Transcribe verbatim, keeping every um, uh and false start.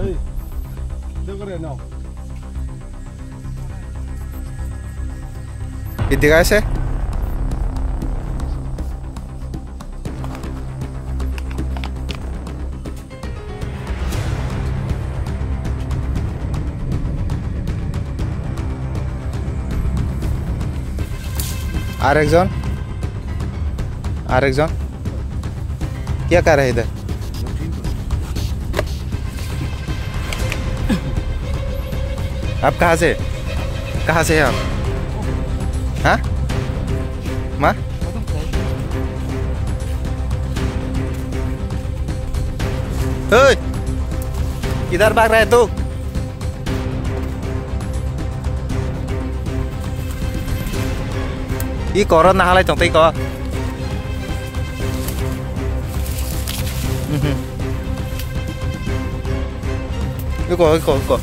এই, দে করে নাও। এদিকে আছে। আরেকজন, আরেকজন। क्या कर रहे इधर? आप कहाँ से, कहाँ से हैं आप? हाँ? मा? ओए! किधर भाग रहा है तू? I koro nahalai tong tei ko. Mhm. Iko, iko, iko.